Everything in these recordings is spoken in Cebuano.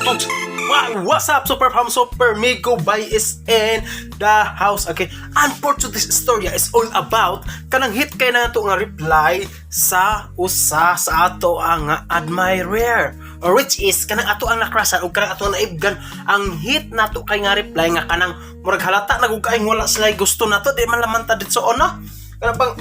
Folks, wow, what's up, Super Fam, Super Migo Bay is in the house. Okay, and for today's story is all about kanang hit kay na to nga reply sa usa sa ato ang admirer or which is kanang ato ang nakrasan o kanang ato ang naibgan. Ang hit nato kay nga reply nga kanang murag halata na gud kay wala sila gusto nato, di man laman ta dito no, kanang bang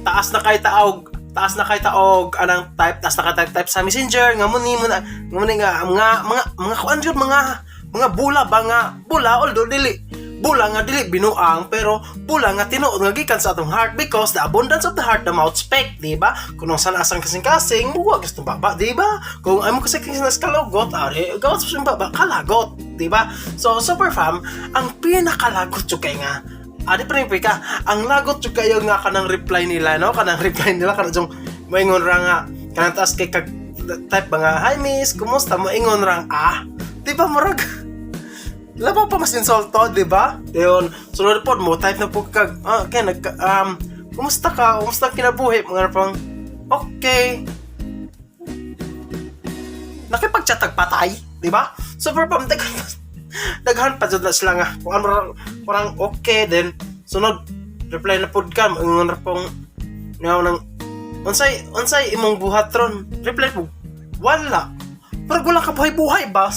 taas na kay taog, taas na kay taog anang type, taas na kay type type sa Messenger nga mo ni mo na nga mo ni nga mga kuan jud, mga bula ba nga bula, although dili bula nga dili binuang, pero bula nga tinuod nga gikan sa atong heart, because the abundance of the heart, the mouth speak, di ba? Kung saan asang kasing-kasing muwa gusto baba, di ba? Kung ay mo kasi kasing kalagot, ari gawas sa baba kalagot, di ba? So super fam, ang pinakalagot jud kay nga adi pa rin ka ang lagot jud kayo nga kanang reply nila, no? Kanang reply nila kanang jung moingon ra nga kanang taas kay kag type ba nga, "Hi miss, kumusta?" Moingon rang "Ah," di ba? Murag labaw pa mas insulto, di ba? Yun, sunod pod mo type na po kag ah, okay, nag "Kumusta ka? Kumusta ang kinabuhi?" Mga pang "Okay." Nakipag-chat patay, di ba? Super pam, daghan daghan pa jud na sila nga kung ano parang okay, then sunod reply na pud ka, ingon ra pong nga nang unsay unsay imong buhat ron?" Reply po, "Wala." Pero wala ka buhay-buhay ba?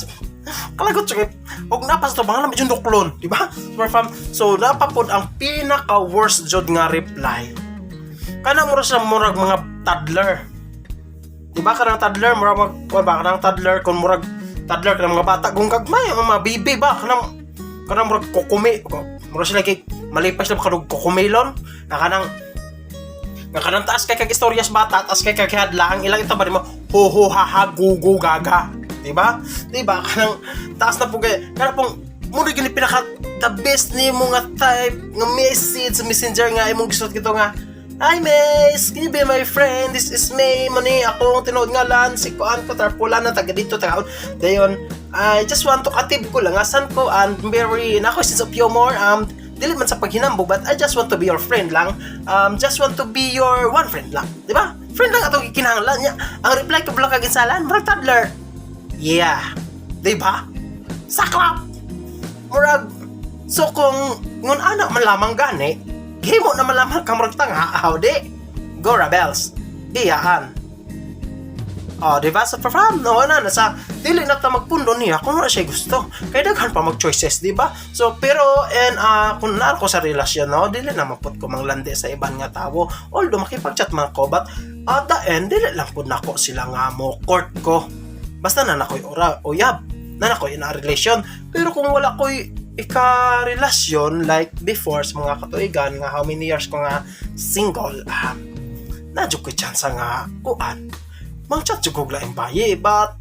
Kalagot siya og napa sa mga medyo duklon, di ba, super fam? So napa pod ang pinaka worst jud nga reply, kana mura sa murag mga toddler, di ba? Kanang toddler, murag mag kuan ba, kanang toddler, kung murag toddler kanang mga bata kung gagmay, ang mga bibi ba, kanang kanang murag kukumi, murag sila kay malipay sila kanog kukumilon na kanang nga kanang taas kay kag istorya sa bata, taas kay kag hadla ang ilang ita ba mo, ho ho ha ha gu gu gaga, di ba? Di ba? Kanang taas na po kay kana pong mo gini pinaka the best ni mo nga type nga message sa Messenger nga imong gisuot kito nga, "Hi miss, can you be my friend? This is May, mani ako ang tinuod ngalan, si kuan ko, tarpula na, taga dito, taga dayon. I just want to katib ko lang, asan ko, and very, nako sense of humor, dili man sa paghinambog, but I just want to be your friend lang. Just want to be your one friend lang." Di ba? Friend lang atong gikinahanglan niya. Ang reply ko lang kag insalan, murag toddler. Yeah. Di ba? Saklap! Murag, so kung ngun anak man lamang gani, gihimo na man lamang ka murag tanga, aw di, go Rebels. Biyaan. Oh, di ba? Sa fam, no, na, nasa, dili na ta magpundo niya kung wala siya gusto. Kay daghan pa mag choices, di ba? So, pero, and, kung naa ko sa relasyon, no, dili na maput ko manglandi sa iban nga tawo. Although, makipag-chat man ko, but, at the end, dili lang pud nako sila nga mo court ko. Basta na nakoy ora, uyab, na nakoy in a relation. Pero kung wala ko'y ika-relasyon, like before, sa mga katuigan, nga how many years ko nga single, na ko'y chance nga, kuan, mang-chat jud kog laing baye, but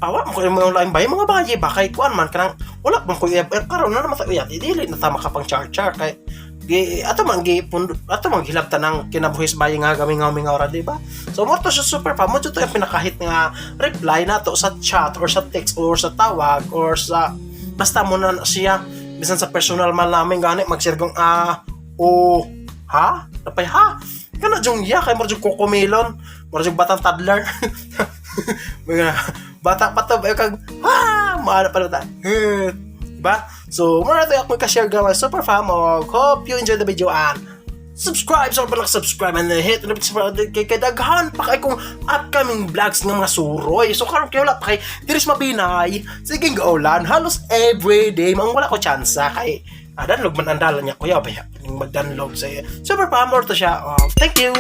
awa mo ko yung laing baye, mga baye ba, kay kuan man kanang wala man ko uyab eh, karon na naman ta uyab, dili na ta makapang char char kay gi ato man gi pundo, ato man gilabtan ng kinabuhi sa baye nga gamingaw-mingaw ra, di ba? So mo to siya, super pa mo to yung pinakahit nga reply nato sa chat or sa text or sa tawag or sa basta mo na siya, bisan sa personal man namin gani magsirgong ah o ha napay ha kana jung ya kay murag jung kukumilon, murag jung batang toddler. Mga bata pa to ba kag ha maana pa na ta, diba? So mura to ako ka-share gamay, super fam. Hope you enjoy the video and subscribe sa so, subscribe and hit the notification kay daghan pa kay kong upcoming vlogs nga mga suroy. So karon kay wala pa kay diri sa Mabinay, sige gaulan halos everyday, mang wala ko chance kay danlog man ang dala niya kuya ba ning magdanlog sa super fam or to siya. Oh, thank you.